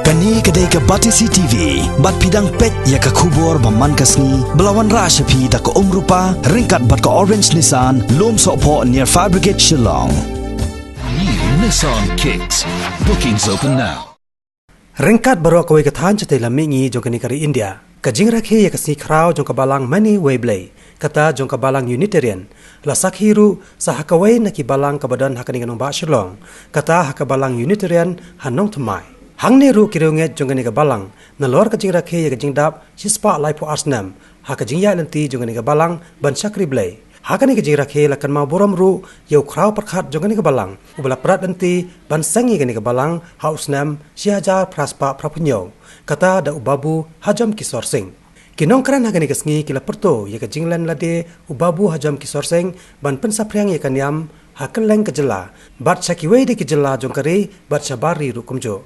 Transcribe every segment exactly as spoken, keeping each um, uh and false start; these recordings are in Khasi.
Kane ka dei ka Batesi T V, bad phi dang peit ïa ka khubor ba man ka sngi, ba la wanrah sha phi da ka Umrupa, ryngkat bad ka Orange Nissan, Lumsohphoh near Fire Brigade Shillong. New Nissan Kicks. Bookings open now. Ryngkat baroh kawei ka thaiñ shatei lam mihngi jong kane ka ri India, ka jingrakhe ïa ka sngi khraw jong ka balang mane wei Blei, kata jong ka balang Unitarian, la sakhi ruh sa ha kawei na ki balang kaba don ha kane ka nongbah Shillong, kata ha ka balang Unitarian ha Nongthymmai. Hangne ruh ki riewngeit jong kane ka balang, nalor ka jingrakhe ïa ka jingdap shispah laiphew ar snem ha ka jingïaid lynti jong kane ka balang ban shakri Blei. Ha kane ka jingrakhe la kynmaw burom ruh ïa u khraw pyrkhat jong kane ka balang, uba la prat lynti ban seng ïa kane ka balang ha u snem shi hajar phra spah phraphew hynñiew, kata da u Babu Hajom Kisor Singh. Ki nongkren ha kane ka sngi ki la pyrto ïa ka jinglen lade u Babu Hajom Kisor Singh ban pynsaphriang ïa ka niam ha kylleng ka jylla, bad sha kiwei de ki jylla jong ka ri, bad shabar ri ruh kumjuh.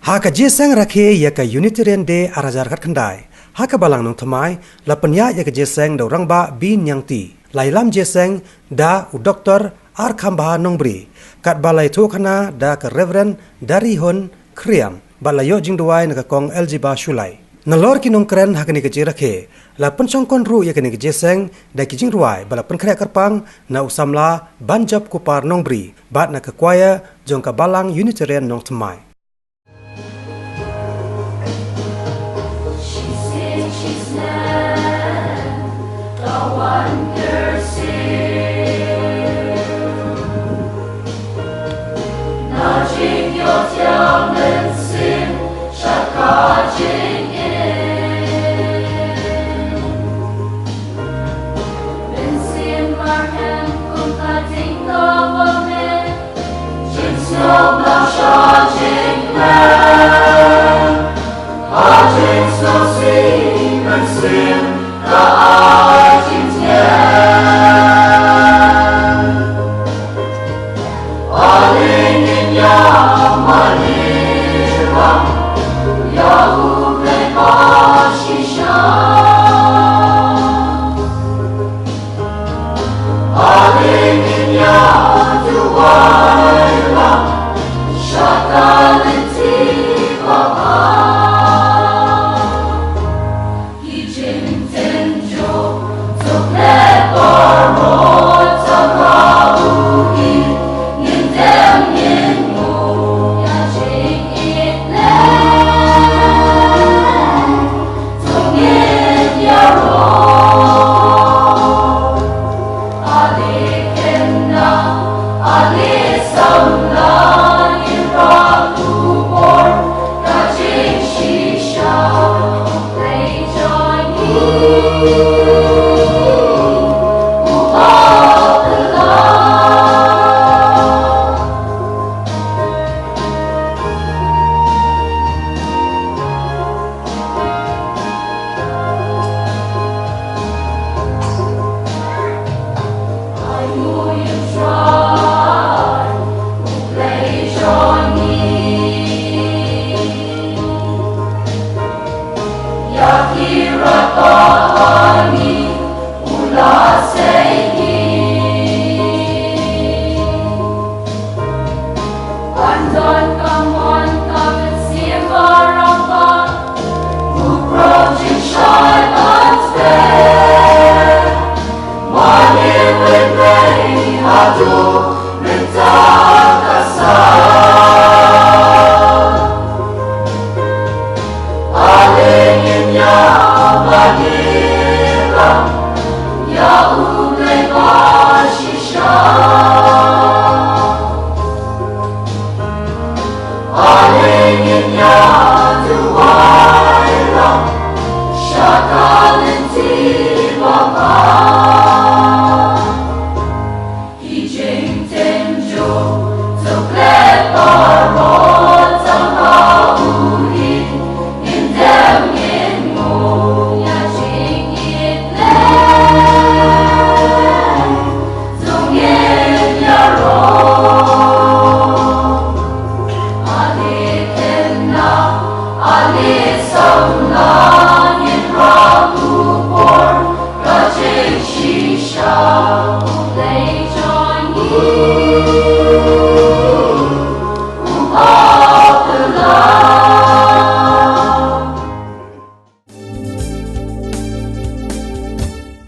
Ha ka jingïaseng rakhe ïa ka Unitarian Day ar hajar khatkhyndai, ha ka balang Nongthymmai, la pynïaid ïa ka jingïaseng da u Rangbah B Niangti. La ïalam jingïaseng da u Doktor Arkhambha Nongbri, katba la ïathuhkhana da ka Reverend Darihun Khriam, bad la ïoh jingduwai na ka Kong Eljiba Shullai. Nalor ki nongkren ha kane ka jingrakhe, la pynshongkun ruh ïa kane ka jingïaseng da ki jingrwai ba la pynkhreh kyrpang na u samla Banjop Kupar Nongbri, bad na ka choir jong ka balang Unitarian Nongthymmai.